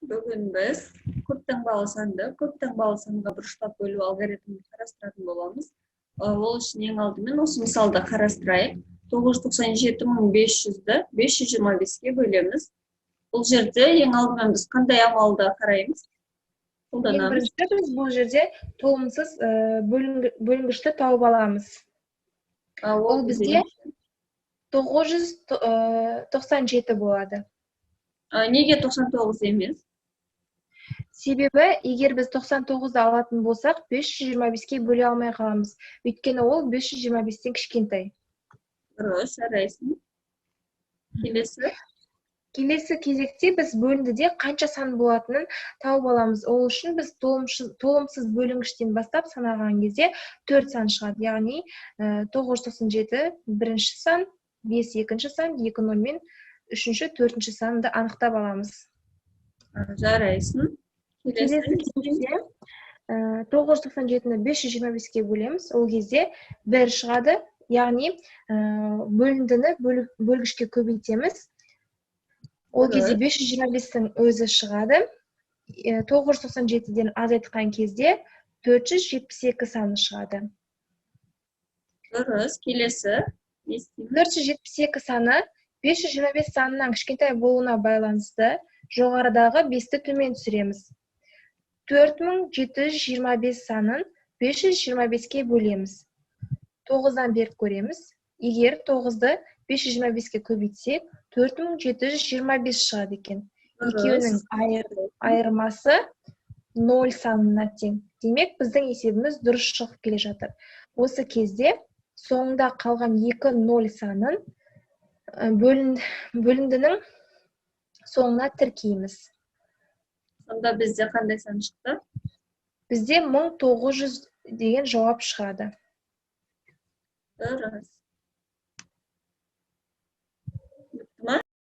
Бүгін біз көптаңбалы санды көптаңбалы санға бұрыштап бөлу алгоритмін қарастыратын боламыз. Ол үшін ең алдымен осы мысалды қарастырайық. 997 500-ді 525-ке бөлеміз. Бұл жерде ең алдымен біз қандай амалды қараймыз? Ең Қолданамыз. бірінші біз бұл жерде толымсыз бөлінгішті тауып аламыз. Ол Ол бізде 997 болады. Неге 99 емес? Себебі егер біз 99-ды алатын болсақ, 525-ке бөле алмай қаламыз. Өйткені ол 525-тен кішкентай. Дұрыс, жарайсың. Келесі. Келесі кезекте біз бөліндіде қанша сан болатынын тауып аламыз. Ол үшін біз толымсыз бөлінгіштен бастап санаған кезде 4 сан шығады. Яғни, 997 бірінші сан, 5 екінші сан, екі нөл мен үшінші, төртінші санды анықтап аламыз. Жарайсың. Келесі. Келесі кезекте, 997-ні 525-ке бөлеміз. Ол кезде 1 шығады. Яғни, бөліндіні бөлгішке көбейтеміз. Ол кезде 525-тің өзі шығады. 997-ден азайтқан кезде 472 саны шығады. Дұрыс. Келесі. Не істейміз? 472 саны 525 санынан кішкентай болуына байланысты жоғарыдағы 5-ті төмен түсіреміз. 4725 санын 525-ке бөлеміз. 9-дан беріп көреміз. Егер 9-ды 525-ке көбейтсек, 4725 шығады екен. Екеуінің айырмасы 0 санына тең. Демек, біздің есебіміз дұрыс шығып келе жатыр. Осы кезде соңында қалған екі нөл санын бөліндінің соңына тіркейміз. Сонда бізде қандай сан шықты? Бізде 1900 деген жауап шығады. Дұрыс.